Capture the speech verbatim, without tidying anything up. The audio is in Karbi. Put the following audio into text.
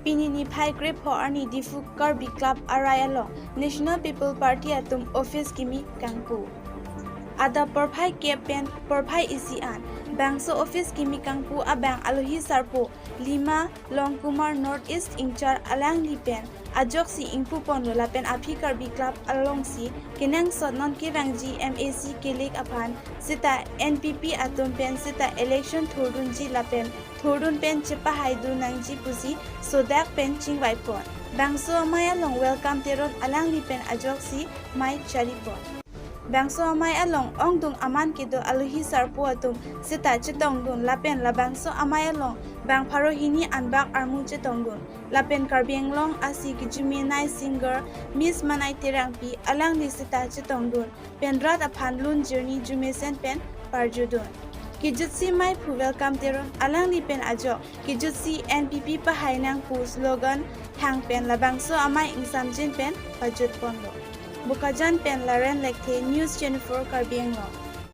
Pini niphai krepho arni Diphu Karbi Club arai along National People Party atum office kimi kangpu. Adap porphai kep pen porphai isi an bangso office kimi kangpu abang alohi sarpo Lima Longkumar, North East Incharge, alangli pen ajoksi ingpu ponlo lapen aphi Karbi Club alongsi kenangsot non kevangji M A C kelek aphan seta N P P atum pen seta election thurdunji lapen thurdun pen chepahaidun nangji pusi sodak pen chingvaipon. Bangso amei along Welcome Teron alangli pen ajoksi mei charipon. Bangso amei along ongdung aman kedo alohi sarpo atum seta chetongdun lapen labangso amei along bang pharo hini anbak armu chetongdun lapen Karbi Anglong asi kejumenei singer Miss Manai Terangpi alangli seta chetongdun pen rat aphan lun jirni jumesen pen parjudun. Kejutsi meiphu Welcome Teron alangli pen ajok kejutsi N P P pahai nang pu slogan thang pen labangso amei ingsamjin pen pajutponlo. Bokajan pen Laren Lekthe, News Channel four Karbi Anglong.